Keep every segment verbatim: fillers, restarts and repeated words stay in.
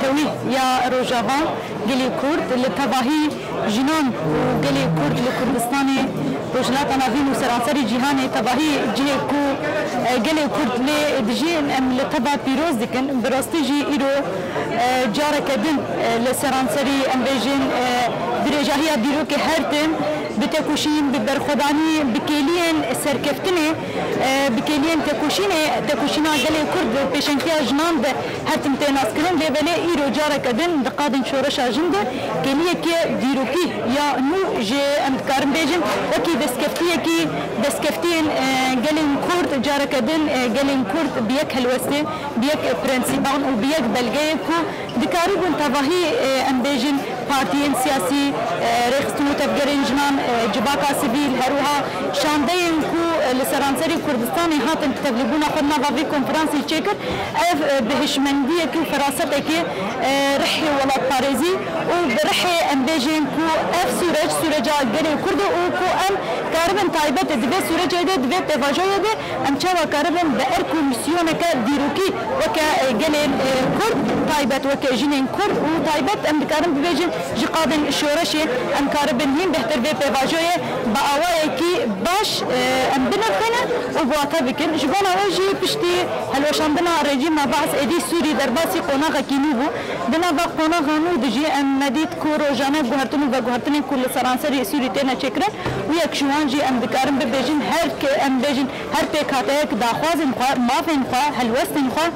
Tewî ya Rojava, gelê Kurd li tevahî jinan û gelê Kurd li Kurdistanê, Rojhilata Navîn û seranserî cîhanê, tevahî cihê ku, e, gelê Kurd lê dijîn, em li teva pîroz dikin. Bi rastî jî îro, e, careke din, e, li seranserî, em bêjin, e, dirêjahiya dîrokê her tim bi tekoşîn, bi berxwedanî, bi kêliyên serkeftinê, e, bi kêliyên tekoşînê, tekoşîna gelê Kurd bi pêşengtiya jinan de her tim tê naskirin, lê belê îro careke din di qadên şoreşa jin de kêliyeke dîrokî ya nû jî em dikarin bêjin, wekî destkeftiyekî, destkeftiyên, e, gelên Kurd, careke din, e, gelên Kurd bi yek helwestê, bi yek prensîban û bi yek belgeyê ku dikaribûn tevahî, e, em bêjin, partiyên siyasî, e, rêxistin û tevgerên jinan, e, civaka sivîl, her wiha şandeyên ku, e, li seranserî Kurdistanê hatin tevlîbûna xwe di nava vê konferansê çêkir, ev, e, bi hişmendiyekî û ferasetekê, e, rihê welatparêzî û bi rihê em bêjin ku ev sûreç, sûreca gelê Kurd e û ku em karibin taybet e di vê sûrecê de, di vê pêvajoyê de em çawa karibin bi erk û misyoneke dîrokî weke, e, gelên, e, Kurd, taybet weke jinên Kurd û taybet em dikarin bibêjin ji qadên şoreşê em karibin hîn bêhtir vê pêvajoyê bi awayekî baş, e, em binirxînin û bi wate bikin. Ji bona wê jî piştî helweşandina rejîma Baas êdî Sûrî derbasî qonaxekî nû bû. Di nava qonaxa nû de jî em me dît ku rojane guhertin û veguhertinên ku li seranserî Sûrî têne çêkirin û yek ji wan jî em dikarin bibêjin her ke em bêjin her pêkhateyek daxwazên xwe, mafên xwe, helwestên xwe,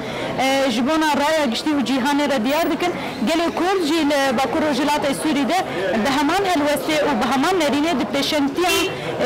e, ji bona raya giştî û cîhanê re diyar dikin. Gelê Kurd jî li Bakur Rojhilatê Sûrî de bi heman helwestê û bi heman nerînê di pêşengtiya,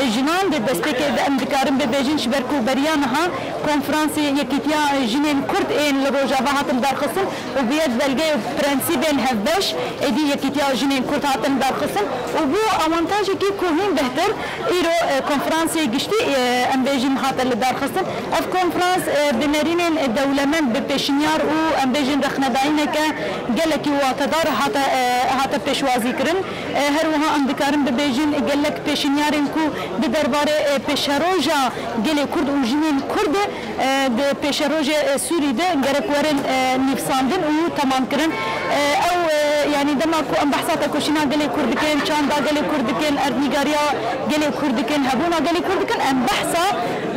e, jinan de destpêkê de em dikarin bibêjin, ji ber ku beriya niha konferansê Yekîtiya Jinên Kurd ên li Rojava hatin darxistin û bi yek belgeyê prensîbên hevbeş êdî Yekîtiya Jinên Kurd hatin darxistin û bû awantajekî ku hîn bêhtir îro, e, konferansê giştî, e, em bêjin hate li darxistin. Ev konferans, e, bi nerînên dewlemend, bi pêşinyar û em bêjin rexnedayîneke gelekî watedar hate, e, hate pêşwazî kirin. E, her wiha em dikarin bibêjin gelek pêşinyarên ku di derbarê, e, pêşeroja gelê Kurd û jinên Kurd de, e, di pêşerojê, e, Sûrî de gerek werin, e, nivîsandin û temamkirin. E, ew, e, yanî dema ku em behsa tekoşîna gelê Kurd dikin, çanda gelê Kurd dikin, erdnîgariya gelê Kurd dikin, hebûna gelê Kurd dikin, em behsa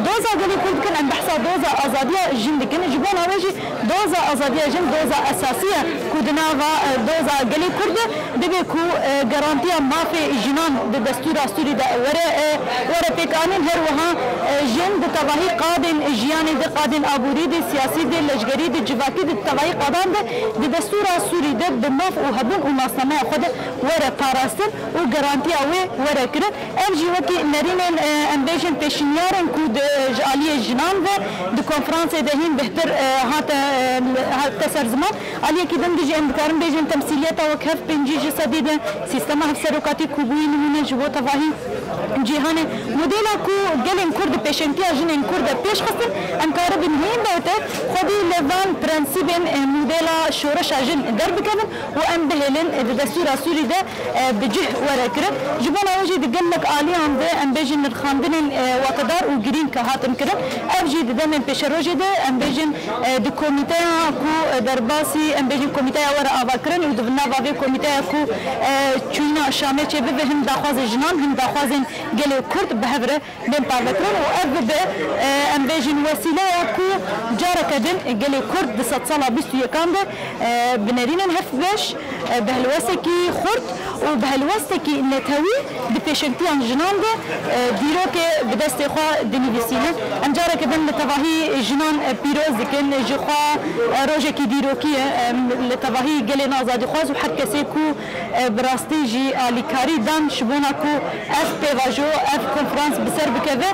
doza gelê Kurd dikin, em behsa doza azadiya jin dikin. Ji bona wê jî doza azadiya jin doza esasî ye ku di nava, e, doza gelê Kurd de. Divê ku, e, garantiya mafê jinan di destûra Sûrî de were, e, were pêkanîn. Her wiha, e, jin di tevahî qadên jiyanê de, qadên aborî de, siyasî de, leşgerî de, civakî de, di tevahî qadan de di destûra Sûrî de bi maf û hebûn û nasnameya xwe de were parastin û garantiya wê were kirin. Ev jî wekî nerînên, e, em bêjin pêşinyarên ku di, ji aliyê jinan ve di konferansê de hîn bêhtir, e, hate, e, hate ser ziman. Aliyekî din de jî em dikarin bêjin temsîliyeta wek hev pêncî ji sedî de sîstema hevserokatî ku bûyî nimûne ji bo tevahî cîhanê modela ku gelên Kurd di pêşengtiya jinên Kurd de pêş xistin, em karibin hîn bêhtir xwedî li van prensîbên, e, modela şoreşa jin derbikevin û em bihêlin, e, di destûra Sûrî de, e, bi cih were kirin. Ji bona wê jî di gelek aliyan de em bêjin nirxandinên, e, watedar û girîng hatin kirin. Ev jî di demên pêşerojê de em bêjin, e, di komîteya ku, e, derbasî, em bêjin komîteya were avakirin û di nava vê komîteya ku, e, çûyîna Şamê çêbibe, hin daxwazê jinan, hin daxwazên gelê Kurd bi hev re bên parvekirin û ev bibe, e, em bêjin wesîleya ku careke din gelê Kurd di sedsala bîst û yekan de, e, bi nerînên hevbeş, e, bi helwestekî xurt û bi helwestekî netewî di pêşengtiyan jinan de, e, dîrokê bi destê xwe dinivîsîne. Em careke din li tevahî jinan, e, pîroz dikin. Ji xwe, e, rojekî dîrokî ye, em, li tevahî gelên azadîxwaz û her kesê ku, e, bi rastî jî alîkarî dan ji bona ku ev pêvajo, ev konferans bi ser bikeve,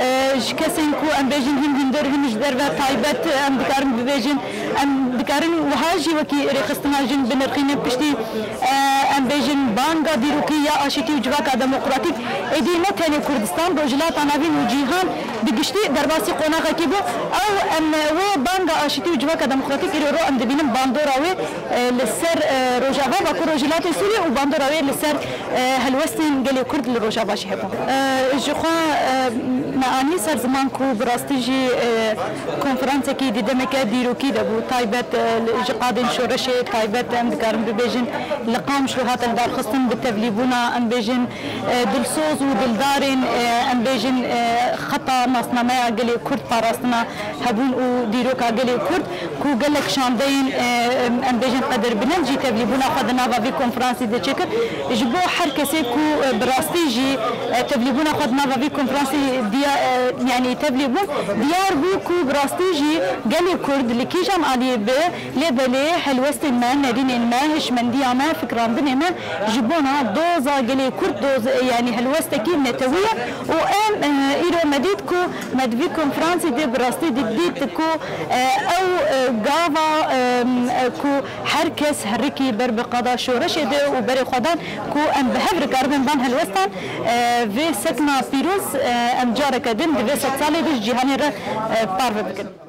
e, ji kesên ku em bêjin hin hundir, hin ji derve taybet, em dikarin bibêjin, em dikarin wiha jî wekî rêxistina jin binirxînin piştî, e, em bêjin banga dîrokî ya aşîtî û civaka demokratîk. Êdî ne tenê Kurdistan, Rojhilata Navîn û cîhan bi giştî derbasî qonaxekî bû. Ew em wê banga aşîtî û civaka demokratîk îro ro em dibînin bandora wê, e, li ser, e, Rojava, Bakur Rojhilatê Sûriyê û bandora wê li ser, e, helwestên gelê Kurd li Rojava jî hebû. E, ji xwe, e, Me anî ser ziman ku bi rastî jî, e, konferansekî di demeke dîrokî de bû. Taybet, e, li, ji qadên şoreşê taybet, em dikarin bibêjin, li Qamişlo hate lidarxistin bi tevlîbûna, em bêjin, e, dilsoz û dildarên, e, em bêjin, e, xeta nasnameya gelê Kurd, parastina hebûn û dîroka gelê Kurd, ku gelek şandeyên, e, em bêjin qedirbilind jî tevlîbûna xwe di nava vî konferansî de çêkir. Ji bo her kesê ku, e, bi rastî jî, e, tevlîbûna xwe di nava vî konferansî diya-, e, yanî tevlî bûn, diyar bû ku bi rastî jî gelê Kurd li kîjan aliyê bi, lê belê helwestên me, nerînên me, hişmendiya me, fikrandinê me ji bona doza gelê Kurd doz, e, yanî helwestekî netewî ye û em, e, îro me dît ku me di vî konferansî de bi rastî didît ku, e, ew, e, gava, e, e, ku her kes herikî ber bi qada şoreşê de û berê xwe dan ku em bi hev re karibin van helwestan, e, vê sekna pîroz, e, em careke din di vê sedsalê de ji cîhanê re, e, parve bikin.